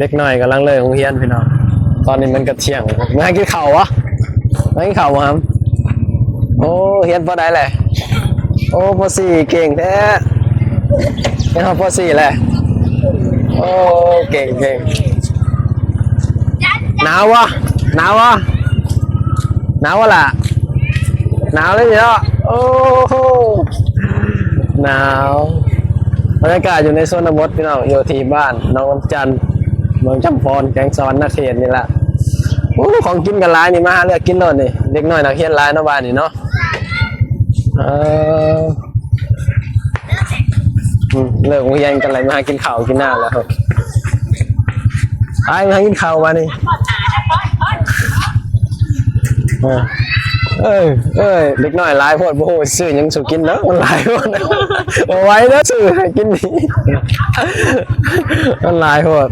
ເດັກນ້ອຍກຳລັງເລີກໂຮງຮຽນພີ່ນ້ອງ. ຕອນນີ້ມັນກໍທ່ຽງ ມາກິນເຂົ້າບໍ່? ມາກິນເຂົ້າບໍ່ຫຳ? ໂອ້ ຮຽນປໍໃດແຫຼະ? ໂອ້ ປໍສີ່ ເກັ່ງແທ້. ຮຽນຮອດປໍສີ່ແຫຼະ. ໂອ້ ເກັ່ງໆ. ໜາວບໍ່? ໜາວບໍ່? ໜາວບໍ່ລະ? ໜາວເລີຍເນາະ. ໂອ້ໂຫ ໜາວ. ບັນຍາກາດຢູ່ໃນຊົນນະບົດພີ່ນ້ອງ ຢູ່ທີ່ບ້ານໜອງນ້ຳຈັນ ເມືອງຈຳພອນ ແຂວງສະຫວັນນະເຂດນີ້ລະ. ໂອ້ ຂອງກິນກໍຫຼາຍນີ້ ມາຫາເລືອກກິນໂລດນີ້. ເດັກນ້ອຍນັກຮຽນຫຼາຍເນາະບ້ານນີ້ເນາະ. ເອີ ອືມ ເລີກໂຮງຮຽນກັນແລ້ວ ມາຫາກິນເຂົ້າກິນນ້ຳແລ້ວ. ໄປ ມາຫາກິນເຂົ້າບາດນີ້. ເອີ ເອີ ເອີ ເດັກນ້ອຍຫຼາຍໂພດ ບໍ່ຮູ້ຊິຊື້ຫຍັງສູ່ກິນເນາະ ມັນຫຼາຍໂພດ. ບໍ່ໄຫວເດີ ຊື້ໃຫ້ກິນນີ້ ມັນຫຼາຍໂພດ.